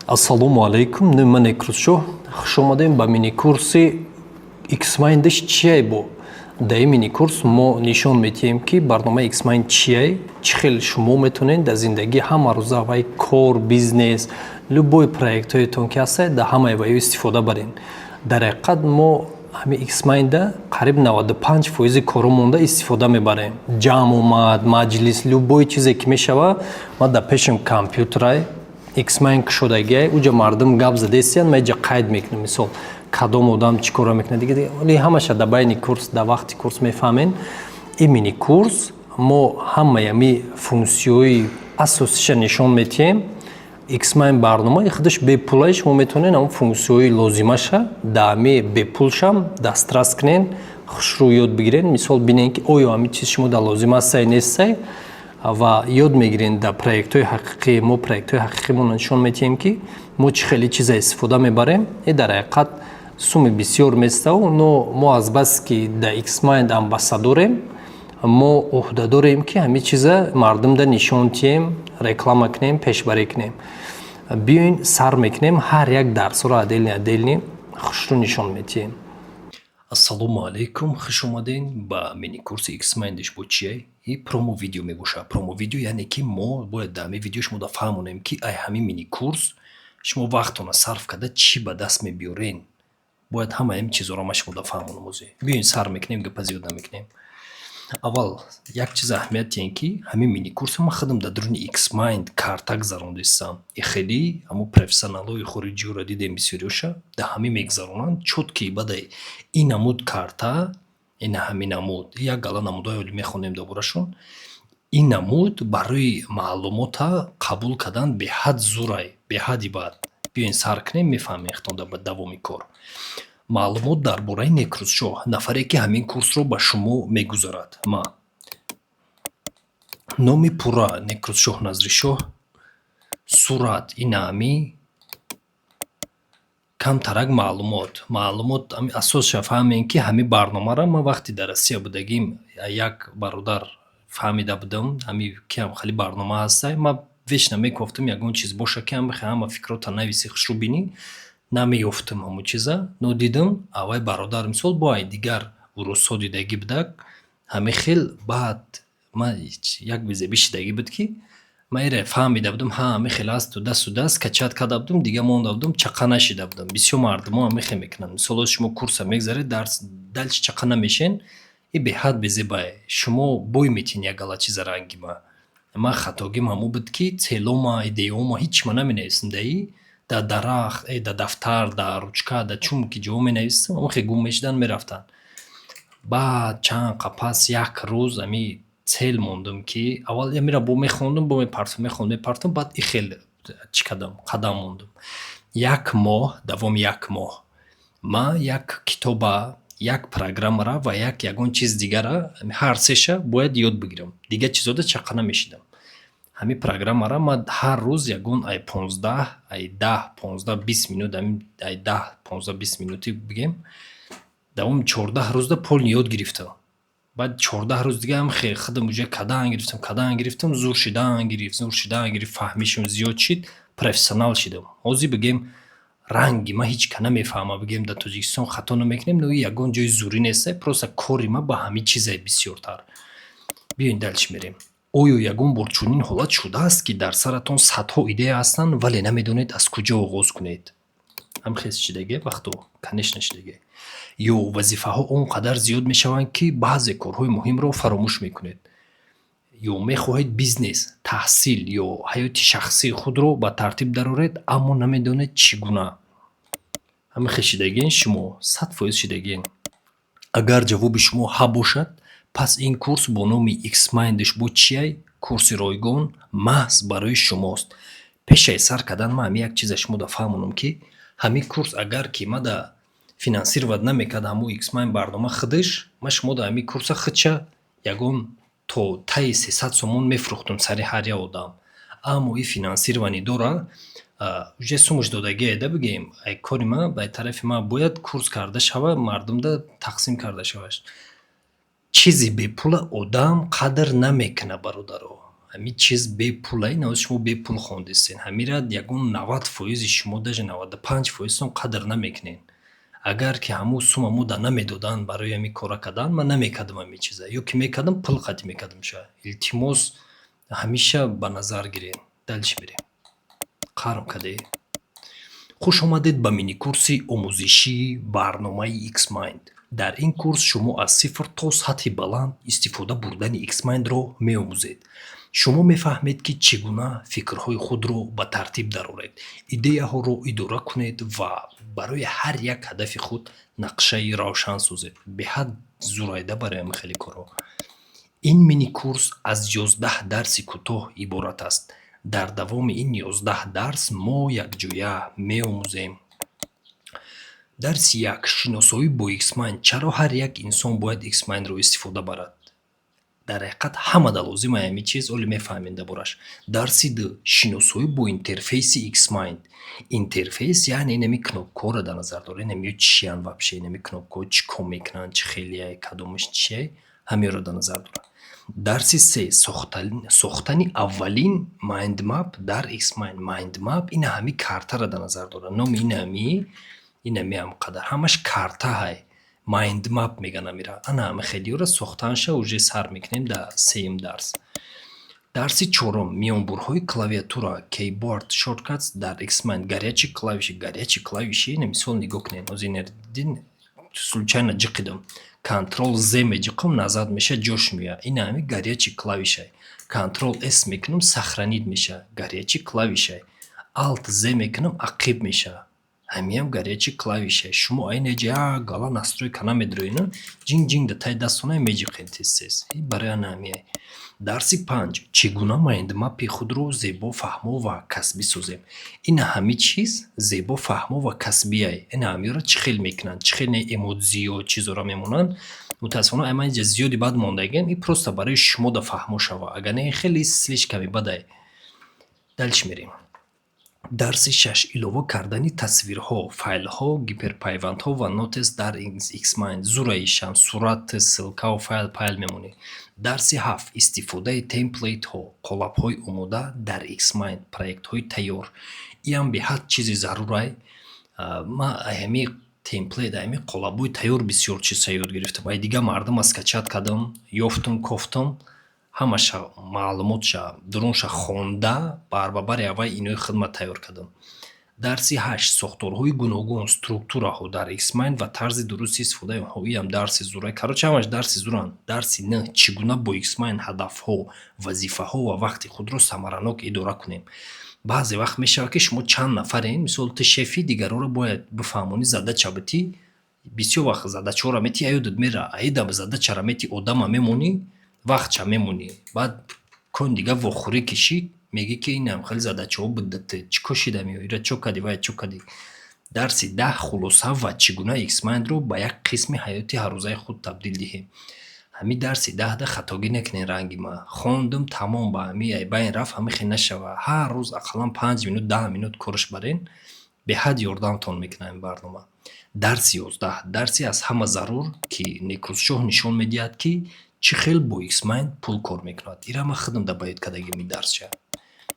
Ассалому алайкум, ман Некрӯзшоҳ. Хуш омадем ба мини-курси XMind чияй. Бо дар ин мини-курс мо нишон медиҳем, ки барномаи XMind чияй, чӣ хел шумо метавонед дар зиндагии ҳамарӯза вай, кор, бизнес, любой проектҳоятон ки ҳастад, дар ҳамаи ваё истифода барен. Дар ҳақиқат, мо ҳамин XMind-а қариб 95 фоизи коромонда истифода мебарем. Ҷамъ омад, маҷлис, любой чизе ки мешава, ма дар пешам компютерай, XMind кушодагиай, уҷа мардум гап задестиян, ма иҷа қайд мекунам, мисол, кадом одам чӣ кора мекунад, дига вале ҳамаша дар байни курс, дар вақти курс мефаҳмем. Ин мини курс мо ҳамаи ҳами функсияҳои асосиша нишон медиҳем. XMind барномаи худаш бепулай, шумо метавонед ҳамон функсияҳои лозимаша дар ҳами бепулшам дастрас кунед, хушрӯ ёд бигиред. Мисол, бинед, ки оё ҳамин чиз шумо дар лозим астай, нестай, ва ёд мегиред дар проектҳои ҳақиқӣ. Мо проектҳои ҳақиқимонро нишон медиҳем, ки мо чӣ хеле чиза истифода мебарем. Э дар ҳақиқат суми бисёр меставу, но мо азбаски дар XMind амбассадорем, мо ӯҳда дорем, ки ҳамин чиза мардумда нишон диҳем, реклама кунем, пешбарӣ кунем. Биёин, сар мекунем, ҳар як дарсҳоро отдельно отдельно хушрӯ нишон медиҳем. Ассалому алайкум, хуш омадем ба мини-курси XMind бо чияй. И промо видео мебошад. Промо видео, яъне ки мо бояд дар ҳамин видео шумо фаҳмонем, ки ай ҳамин мини-курс шумо вақтона сарф карда чӣ ба даст мебиёрен. Бояд ҳамаи ҳамин чизҳоро ман шумода фаҳмонам. Озӣ биёин, сар мекунем, гапа зиёд намекунем. Аввал як чиз аҳамият диҳем, ки ҳамин мини-курсро ман худам дар дуруни XMind карта гузарондистам. И хеле ҳамун профессионалҳои хориҷиёро дидем, бисёриёша дар ҳамин мегузаронанд чётко. Баъдай ин намуд карта, ина ҳамин намуд, як гала намудҳои олӣ мехонем дар борашон. Ин намуд барои маълумота қабул кардан беҳад зурай, беҳади бад. Биёин, сар кунем, мефаҳмем хитон дар давоми кор. Маълумот дар бораи Некрӯзшоҳ, нафаре ки ҳамин курсро ба шумо мегузарад. Ма номи пурра Некрӯзшоҳ Назришоҳ, сурат инаамӣ, камтарак маълумот, асосша фаҳмем, ки ҳамин барномаро ман вақте дар Россия будагим, як бародар фаҳмида будам, ҳами киам хеле барнома ҳастай. Ман вечно мекофтам, ягон чиз боша, ки ҳама фикрота нависи, хушрӯ бинӣ, намеёфтам ҳамон чиза. Но дидам, аввай бародар, мисол, бо ай дигар урусҳо дидагӣ будак ҳамин хел. Баъд ман як безебӣ шидагӣ буд, ки ман ире фаҳмида будам, ҳа, ҳамин хел асту дасту даст качать карда будам, дига монда будам, чақа нашида будам. Бисёр мардумо ҳамин хел мекунанд. Мисол, ҳози шумо курса мегзаред, дарс дальше чақа намешен, и беҳад безебае, шумо бой метиҳен як гала чиза. Ранги ман хатогим ҳамон буд, ки целома, идеома, ҳичма наменависам даи дар дарахт, дар дафтар, дар ручка, дар чум ки ҷо менависам, ҳамон хел гум мешуданд, мерафтанд. Баъд чанд қа пас як рӯз ҳами цель мондум, ки аввал амира бо мехондум, бо мепартом, мехондум, мепартом, баъд и хел чӣ кардам, қадам мондум. Як моҳ, давоми як моҳ ман як китоба, як программара ва як ягон чиз дигара, ҳар сеша бояд ёд бигирам, дигар чизода чақа намешидам. Ҳамин программара ман ҳар рӯз ягон ай 15, ай 10, 15, 20 минут, ай 10, 15, 20 минутӣ бигем, давоми 14 рӯзда полный ёд гирифтам. Баъд 14 рӯз дига ҳам хел худам уже кадан гирифтам, кадан гирифтам, зур шидан гирифт, зур шидан гирифт, фаҳмишам зиёд шид, профессионал шидам. Ҳозир, бигем, ранги ман ҳеҷ ка намефаҳма, бигем, дар Тоҷикистон хато намекунем, но ягон ҷои зурӣ неста, просто кори ман ба ҳамин чизе бисёртар. Биёин, дальше мерем. Оё ягон бор чунин ҳолат шудааст, ки дар саратон садҳо идея ҳастанд, вале намедонед, аз куҷо оғоз кунед? Ҳам хез шидаге вақто, конечно, шидаге. Ё вазифаҳо он қадар зиёд мешаванд, ки баъзе корҳои муҳимро фаромӯш мекунед? Ё мехоҳед бизнес, таҳсил ё ҳаёти шахсии худро ба тартиб дароред, аммо намедонед, чӣ гуна? Ҳамин хел шидагиен шумо? 100% шидагиен. Агар ҷавоби шумо ҳа бошад, пас ин курс бо номи XMind бо чияй, курси ройгон маҳз барои шумост. Пешаи сар кардан ман ҳамин як чиза шумода фаҳмонам, ки ҳамин курс агар ки мада финансировать намекард ҳамун XMind барнома худаш, ман шумода ҳамин курса худша ягон то таи 300 сомон мефурӯхтум сари ҳар як одам. Аммо ин финансирование дора, уже сумаш додагие да, бигем, ай кори ман, ба тарафи ман бояд курс карда шава, мардумда тақсим карда шаваш. Чизи бепула одам қадр намекунад, бародаро. Ҳамин чиз бепулай, навоз шумо бепул хондистен. Ҳамира ягон 90 фоизи шумо, даже 95 фоизтон қадр намекунед. Агар ки ҳамун сума мода намедоданд барои ҳамин кора кардан, ман намекардам ҳамин чиза. Ё ки мекардам, пул қатӣ мекардам шояд. Илтимос, ҳамеша ба назар гиред. Дальше мерем. Қарм кардед? Хуш омадед ба миникурси омӯзишии барномаи Xmind. Дар ин курс шумо аз сифр то сатҳи баланд истифода бурдани Xmind-ро меомӯзед. Шумо мефаҳмед, ки чӣ гуна фикрҳои худро ба тартиб дароред, идеяҳоро идора кунед ва барои ҳар як ҳадафи худ нақшаи равшан созед. Беҳад зурайда барои ҳамин хеле корҳо. Ин миникурс аз 11 дарси кӯтоҳ иборат аст. Дар давоми ин 11 дарс мо якҷоя меомӯзем. Дарси як: шиносоӣ бо Xmind. Чаро ҳар як инсон бояд Xmind-ро истифода барад? Дар ҳақиқат ҳамада лозим ай ҳамин чиз, оле мефаҳмем дар бораш. Дарси ду: шиносоӣ бо интерфейси Xmind. Интерфейс яъне инами кнопкаҳоро дар назар доред, инами чиянд вообще, инами кнопкаҳо чӣ кор мекунанд, чӣ хелияй, кадомаш чияй, ҳамеро дар назар дорад. Дарси се: сохтани аввалин mindmap дар Xmind. Mindmap ина ҳами картаро дар назар дорад. Номи инами ҳамқадар ҳамаш картаҳай. Mindmap мегӯянд амира. Ана ҳами хелиёро сохтанша уже сар мекунем дар сеюм дарс. Дарси чорум: миёнбурҳои клавиатура, keyboard shortcuts дар Xmind, горячие клавиши. Горячие клавиши ина мисол нигоҳ кунед. Ҳозир дидин, случайно ҷиқидам. Ctrl Z меҷиқам, назад меша, ҷош меояд. Ина ҳами горячий клавишай. Ctrl S мекунам, сохранить меша. Горячий клавишай. Alt Z мекунам, ақиб меша. Ҳамиам горячий клавишай. Шумо айна ҷа як гала настройка намедроед, ҷинг ҷинг да таи дастона меҷиқед тез тез. Барои ана ҳамиай. Дарси панҷ: чӣ гуна mindmap-и худро зебо, фаҳмо ва касбӣ созем. Ина ҳами чиз зебо, фаҳмо ва касбиай. Ина ҳамиёро чӣ хел мекунанд, чӣ хел эмодзиё чизоро мемонанд. Мутаассифона, ай ман инҷа зиёди бад мондагиам, ин просто барои шумо да фаҳмо шава. Агар не, хеле слишком бадай. Дальше мерем. Дарси шаш: илова кардани тасвирҳо, файлҳо, гиперпайвандҳо ва Notes дар Xmind. Зураишам сурат, ссылкаву файл пайл мемонӣ. Дарси ҳафт: истифодаи template-ҳо, қолабҳои омода дар Xmind, проектҳои тайёр. Иам беҳад чизи зарурай. Ман ҳами template, ҳами қолабҳои тайёр бисёр чизҳо ёд гирифтам. Ай дигар мардума скачать кардам, ёфтум, кофтум, ҳамаша маълумотша дурунша хонда, барбабари аввал инои хидмат тайёр кардам. Дарси ҳашт: сохторҳои гуногун, структураҳо дар Xmind ва тарзи дурусти истифодаи онҳо. Иам дарси зурай. Короче, ҳамаш дарси зуранд. Дарси нӯҳ: чӣ гуна бо Xmind ҳадафҳо, вазифаҳо ва вақти худро самаранок идора кунем. Баъзе вақт мешавад, ки шумо чанд нафарен, мисол, ту шефи, дигаронро бояд бифаҳмонӣ, задача битӣ. Бисёр вақт задачаҳоро метӣ, ёдат мера, аида задачаро метӣ, одама мемонӣ, вақтша мемонӣ. Баъд кон дига вохӯрӣ кишид, мегӯӣ, ки инам хеле задачаҳо буд, чӣ кор шидам, ира чо кардӣ, вая чо кардӣ. Дарси 10: хулоса ва чӣ гуна Xmind-ро ба як қисми ҳаёти ҳаррӯзаи худ табдил диҳем. Ҳамин дарси даҳда хатогӣ накунед ранги ман. Хондум, тамом, ба ҳами байн рафт, ҳами хел нашава. Ҳар рӯз ақаллан 5 минут, 10 минут корш барен, беҳад ёрдамтон мекунад ин барнома. Дарси 11, дарси аз ҳама зарур, ки Некрӯзшоҳ нишон медиҳад, ки чӣ хел бо Xmind пул кор мекунад. Ира ман худам да баёд кардагим ин дарсча.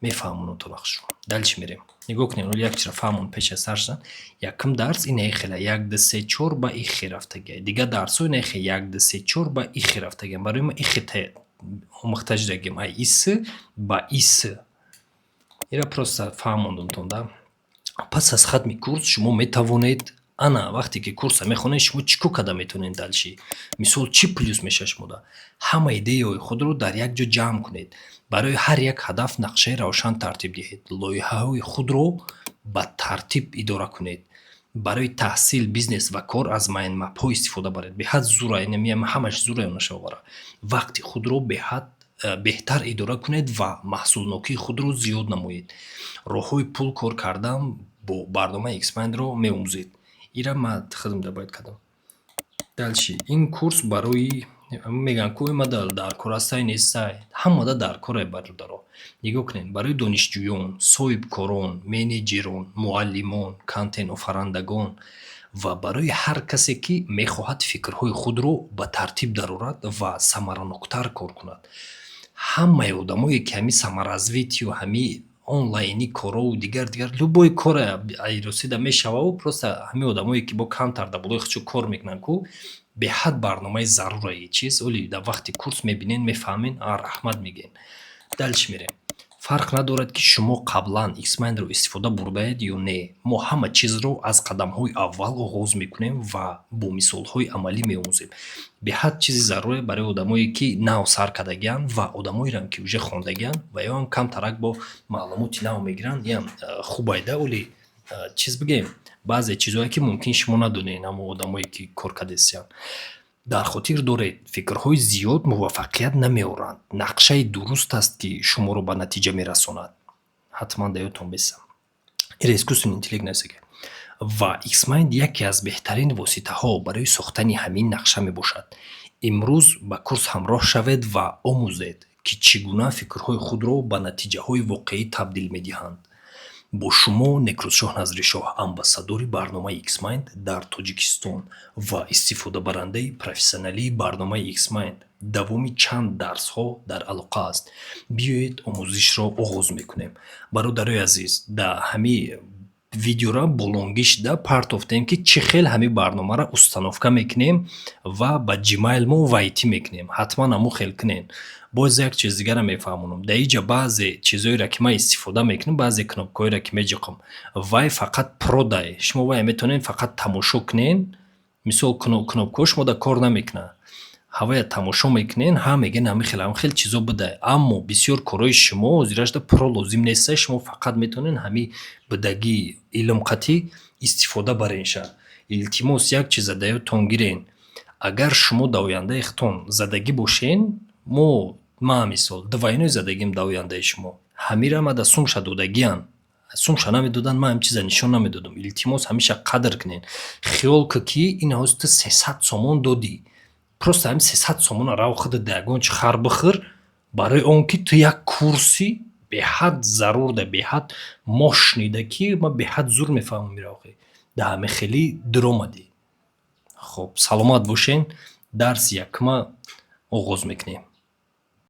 Мефаҳмонам вақтшо. Дальше мерем. Нигоҳ кунед, ҳоло як чизро фаҳмон пеш аз сар шудан. Якум дарс ина хела як, ду, се, чор ба ихе рафтагиай. Дигар дарсҳо ина хе як, ду, се, чор ба ихе рафтагиам. Барои ма ихе омӯхта шудагим. Ай ис ба ис. Ира просто фаҳмондумтон да. Пас аз хатми курс шумо метавонед, ана вақте ки курса мехонед, шумо чӣ кор карда метавонед дальше? Мисол, чӣ плюс мешавад шумода? Ҳама идеяҳои худро дар як ҷо ҷамъ кунед. Барои ҳар як ҳадаф нақшаи равшан тартиб диҳед. Лоиҳаҳои худро ба тартиб идора кунед. Барои таҳсил, бизнес ва кор аз mindmap-ҳо истифода баред. Беҳад зура, ҳамаш зура нашавара. Вақти худро беҳад беҳтар идора кунед ва маҳсулнокии худро зиёд намоед. Роҳҳои пул кор кардан бо барномаи Xmind-ро меомӯзед. Ира ман худам да бояд кардам. Дальше ин курс барои мегӯянд, ку ма дар кор ҳастай, нестай. Ҳамада дар корай, бародаро. Нигоҳ кунед, барои донишҷӯён, соҳибкорон, менеҷерон, муаллимон, контентофарандагон ва барои ҳар касе, ки мехоҳад фикрҳои худро ба тартиб дарорад ва самараноктар кор кунад. Ҳамаи одамое, ки ҳами саморазвитию, ҳами онлайни корову дигар дигар, любой кора айросида мешававу, просто ҳамин одамое, ки бо камтар дар болои худшо кор мекунанд ку, беҳад барномаи зарура и чиз. Оли дар вақти курс мебинен, мефаҳмен, а раҳмат мегӯен. Дальше мерем. Фарқ надорад, ки шумо қаблан Xmind-ро истифода бурдаед ё не, мо ҳама чизро аз қадамҳои аввал оғоз мекунем ва бо мисолҳои амалӣ меомӯзем. Беҳад чизи заруре барои одамое, ки нав сар кардагианд, ва одамоеам, ки уже хондагианд ва ёам камтарак бо маълумоти нав мегиранд. Иам хубайда. Оли чиз бигем, баъзе чизҳое, ки мумкин шумо надонед, ҳамон одамое, ки кор кардесиянд. Дар хотир доред: фикрҳои зиёд муваффақият намеоранд, нақшаи дуруст аст, ки шуморо ба натиҷа мерасонад. Ҳатман дар ёдтон бесам, ира искусственный интеллект нависага. Ва Xmind яке аз беҳтарин воситаҳо барои сохтани ҳамин нақша мебошад. Имрӯз ба курс ҳамроҳ шавед ва омӯзед, ки чӣ гуна фикрҳои худро ба натиҷаҳои воқеӣ табдил медиҳанд. Бо шумо Некрӯзшоҳ Назришоҳ, амбассадори барномаи Xmind дар Тоҷикистон ва истифодабарандаи профессионалии барномаи Xmind давоми чанд дарсҳо дар алоқа аст. Биёед, омӯзишро оғоз мекунем. Бародарои азиз, дар ҳамин видеора болонгишда партофтем, ки чӣ хел ҳамин барномаро установка мекунем ва ба Gmail мо войти мекунем. Ҳатман ҳамун хел кунед. Боз як чиз дигарам мефаҳмонам. Дар инҷа баъзе чизҳоеро, ки ман истифода мекунам, баъзе кнопкаҳоеро, ки меҷиқам, вай фақат продай. Шумо вай метавонед фақат тамошо кунед. Мисол, кнопкаҳо шумода кор намекунад. Ҳавая тамошо мекунед, ҳа, мегӯед, ҳамин хел, ҳамин хел чизо будай, аммо бисёр корҳои шумо ҳозирашда про лозим неста. Шумо фақат метавонед ҳамин будагии илмқатӣ истифода баренша. Илтимос, як чиза дар ёдтон гирен: агар шумо дар ояндаи худтон задагӣ бошен, мо, ман мисол, двойной задагим дар ояндаи шумо. Ҳамира ма да сумша додагиам, сумша намедоданд, ман ҳамин чиза нишон намедодам. Илтимос, ҳамеша қадр кунед. Хиёл кун, ки ин ҳозир ту 300 сомон додӣ, просто ҳамин 300 сомона рав, худат дар ягон чи хар бихӯр, барои он ки ту як курси беҳад зарур да, беҳад мощный да, ки ман беҳад зур мефаҳмам ира. Охи дар ҳамин хелӣ дуромадӣ. Хоб, саломат бошен. Дарси якума оғоз мекунем.